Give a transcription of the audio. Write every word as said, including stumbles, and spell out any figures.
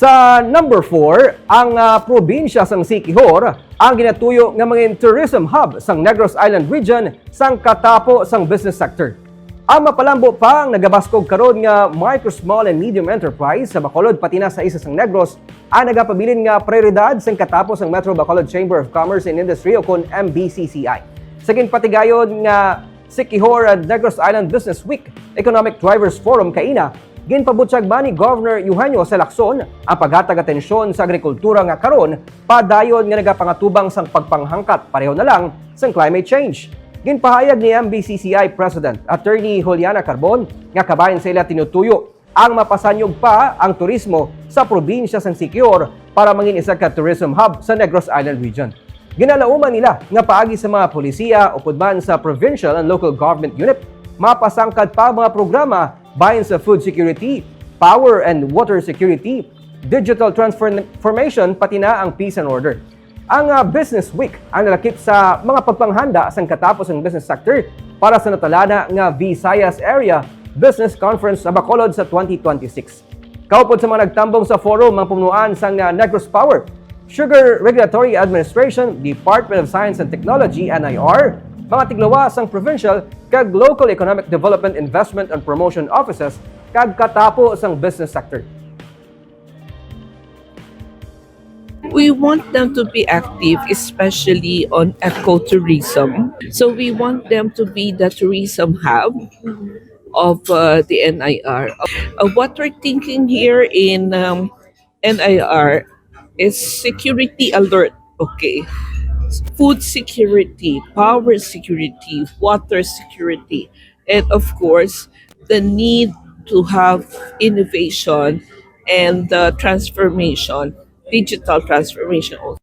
Sa number four, ang, ah, probinsya sang Siquijor ang ginatuyo nga mangin tourism hub sang Negros Island region sang katapo sang business sector. Ang mapalambo pa ang nagabaskog karon nga micro, small, and medium enterprise sa Bacolod, pati na sa isla sang Negros, ang nagapabilin nga prioridad sang katapo sang Metro Bacolod Chamber of Commerce and Industry, o kon M B C C I. Sa ginpatigayon nga Siquijor and Negros Island Business Week Economic Drivers Forum kaina, ginpabutyag man ni Governor Eugenio C. Lacson ang paghatag atensyon sa agrikultura nga karon padayon nga nagapangatubang sang pagpanghangkat pareho na lang sang climate change. Ginpahayag ni M B C C I President Attorney Juliana Carbon nga kabahin sa ila tinutuyo ang mapasanyog pa ang turismo sa probinsya sang Siquijor para mangin isa ka tourism hub sa Negros Island region. Ginalauman nila nga paagi sa mga polisiya upod man sa provincial and local government unit, mapasangkad pa ang mga programa bahin sa food security, power and water security, digital transformation, pati na ang peace and order. Ang, ah, Business Week ang nalakip sa mga pagpanghanda sang katapo sang business sector para sa natalana nga Visayas Area Business Conference sa Bacolod sa twenty twenty-six. Kaupod sa mga nagtambong sa forum ang pumunuan sang, ah, Negros Power, Sugar Regulatory Administration, Department of Science and Technology, N I R, mga tiglawas sang provincial kag local economic development, investment and promotion offices, kag katapo sang business sector. We want them to be active, especially on ecotourism. So we want them to be the tourism hub of uh, the N I R. Uh, what we're thinking here in um, N I R is security alert. Okay. Food security, power security, water security, and of course, the need to have innovation and uh, transformation, digital transformation also.